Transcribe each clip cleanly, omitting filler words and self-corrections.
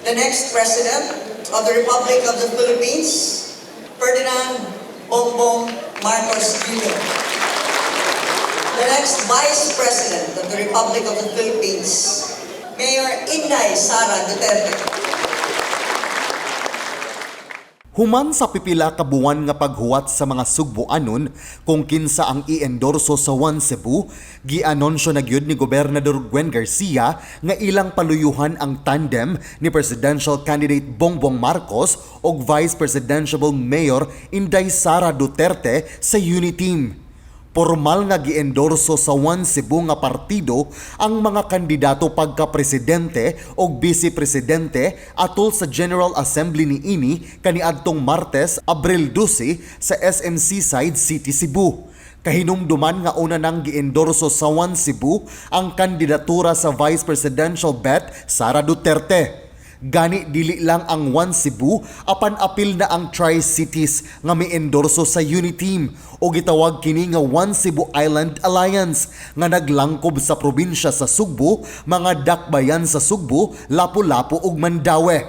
The next President of the Republic of the Philippines, Ferdinand Bongbong Marcos Jr. The next Vice President of the Republic of the Philippines, Mayor Inday Sara Duterte. Human sa pipila ka buwan nga paghuwat sa mga Sugbuanon kung kinsa ang i-endorso sa One Cebu, gianunsyo na gyud ni Gobernador Gwen Garcia nga ilang paluyuhan ang tandem ni presidential candidate Bongbong Marcos ug Vice Presidential Mayor Inday Sara Duterte sa Uniteam. Formal nga giendorso sa One Cebu nga partido ang mga kandidato pagka-presidente o vice-presidente atol sa General Assembly niini kaniadtong Martes, Abril 12 sa SM Seaside City, Cebu. Kahinumduman nga una nang giendorso sa One Cebu ang kandidatura sa Vice Presidential bet Sara Duterte. Gani dili lang ang One Cebu apan apil na ang Tri-Cities nga mi-endorso sa Uniteam o gitawag kini nga One Cebu Island Alliance nga naglangkob sa probinsya sa Sugbo, mga dakbayan sa Sugbo, Lapu-Lapu ug Mandaue.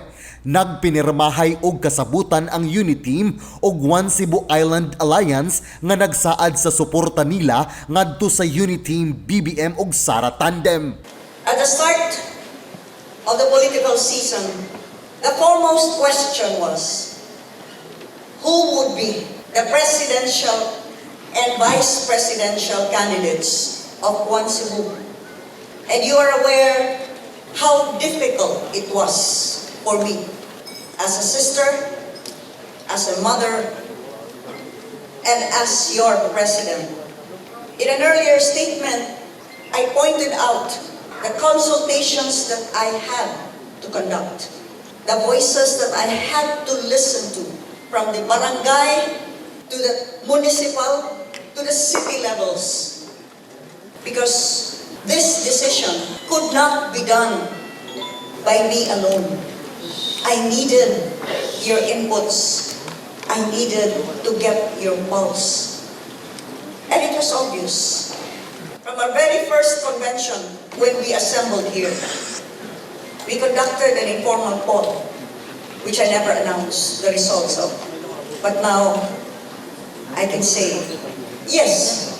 Nagpinirmahay og kasabutan ang Uniteam ug One Cebu Island Alliance nga nagsaad sa suporta nila ngadto sa Uniteam BBM ug Sara Tandem. At the start of the political season, the foremost question was, who would be the presidential and vice presidential candidates of One Cebu? And you are aware how difficult it was for me as a sister, as a mother, and as your president. In an earlier statement, I pointed out the consultations that I had to conduct, the voices that I had to listen to from the barangay to the municipal to the city levels. Because this decision could not be done by me alone. I needed your inputs. I needed to get your pulse. And it was obvious. From our very first convention, when we assembled here, we conducted an informal poll, which I never announced the results of. But now, I can say, yes,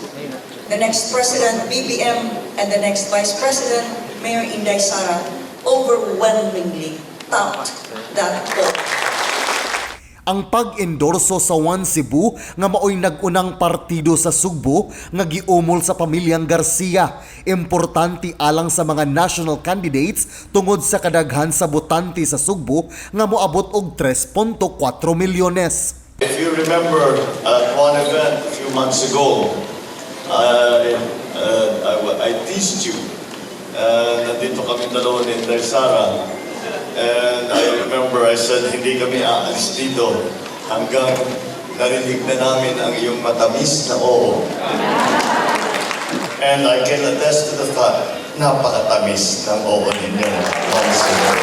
the next president, BBM, and the next vice president, Mayor Inday Sara, overwhelmingly topped that poll. Ang pag-endorso sa One Cebu nga maoy nag-unang partido sa Sugbo nga giumol sa pamilyang Garcia. Importante alang sa mga national candidates tungod sa kadaghan sa botante sa Sugbo nga moabot og 3.4 milyones. If you remember at one event a few months ago, I teased you. Nandito kami dalawa ni Inday Sara. And I remember I said, "Hindi kami aalis dito hanggang narinig na namin ang iyong matamis na oo." And I can attest to the fact, napakatamis ng oo ninyo. Once again.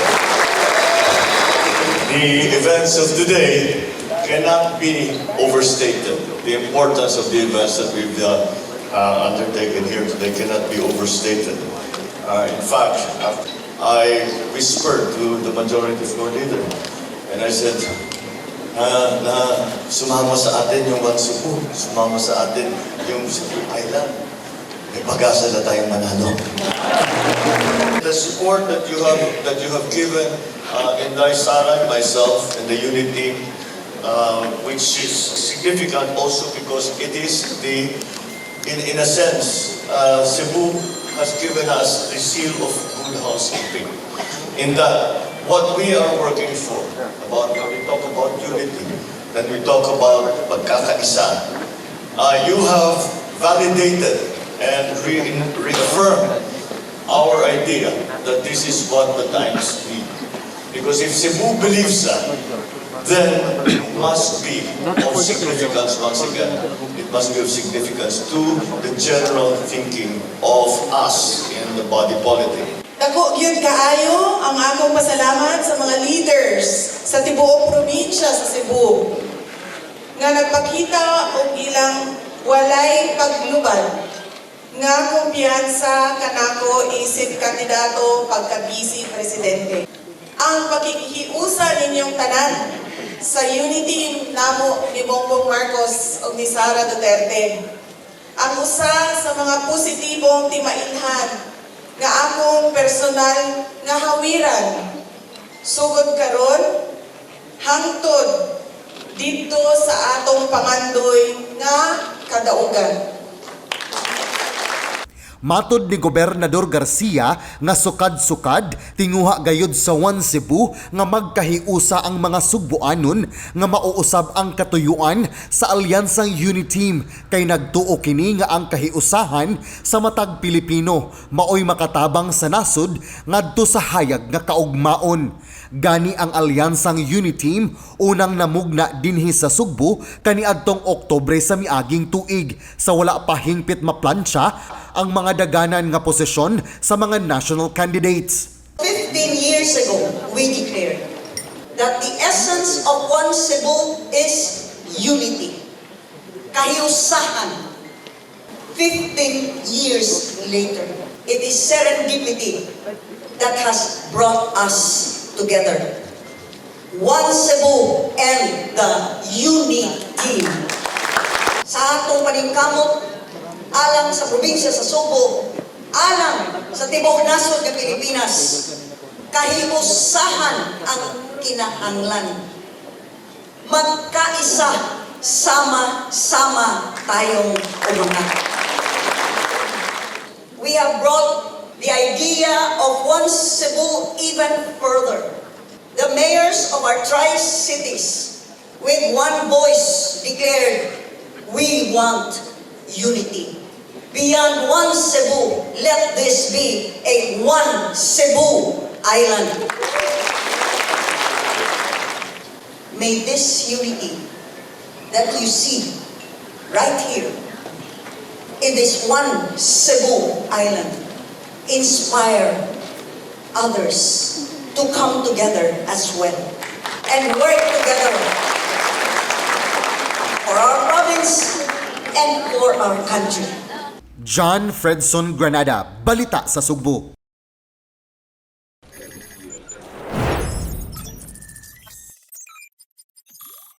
The events of today cannot be overstated. The importance of the events that we've undertaken here today cannot be overstated. In fact, I whispered to the majority floor leader and I said, na sumama sa atin yung One Cebu, sumama sa atin yung Cebu Island. May pag-asa na tayong manalo. The support that you have given Inday Sara and myself and the Uniteam, which is significant also because it is the in a sense, Cebu has given us the seal of good housekeeping. In that, what we are working for, about when we talk about unity, then we talk about pagkakaisa, you have validated and reaffirmed our idea that this is what the times need. Because if Cebu believes that, then it must be of significance once again. It must be of significance to the general thinking of us in the body politic. Dako gyud kaayo ang akong pasalamat sa mga leaders sa tibuok probinsya sa Cebu nga nagpakita og ilang walay paglubad nga kumpiyansa kanako isip kandidato pagka-vice presidente. Ang pakikihiusa ninyong tanan sa unity namo ni Bongbong Marcos ug ni Sara Duterte ang usa sa mga positibong timailhan nga akong personal nga hawiran sugod karon hangtod didto sa atong pangandoy nga kadaugan. Matod ni Gobernador Garcia nga sukad-sukad tinguha gayud sa One Cebu nga magkahiusa ang mga Sugbuanon nga mauusab ang katuyuan sa alyansang Uniteam kay nagtuo kini nga ang kahiusahan sa matag Pilipino maoy makatabang sa nasod ngadto sa hayag nga kaugmaon. Gani ang alyansang Uniteam unang namugna dinhi sa Sugbo kaniadtong Oktubre sa miaging tuig sa wala pa hingpit maplantsa ang mga daganan nga posisyon sa mga national candidates. 15 years ago, we declared that the essence of One Cebu is unity. Kahiusahan. 15 years later, it is serendipity that has brought us together. One Cebu and the Uniteam. Sa atong paningkamot, alang sa probinsya sa Sugbo, alang sa tibuok nasod ng Pilipinas, kahiusahan ang kinahanglan. Magkaisa, sama-sama tayong umangat. We have brought the idea of One Cebu even further. The mayors of our tri-cities, with one voice, declared, "We want unity. Beyond One Cebu, let this be a One Cebu Island." May this unity that you see right here in this One Cebu Island inspire others to come together as well and work together for our province and for our country. John Fredson Granada, Balita sa Sugbo.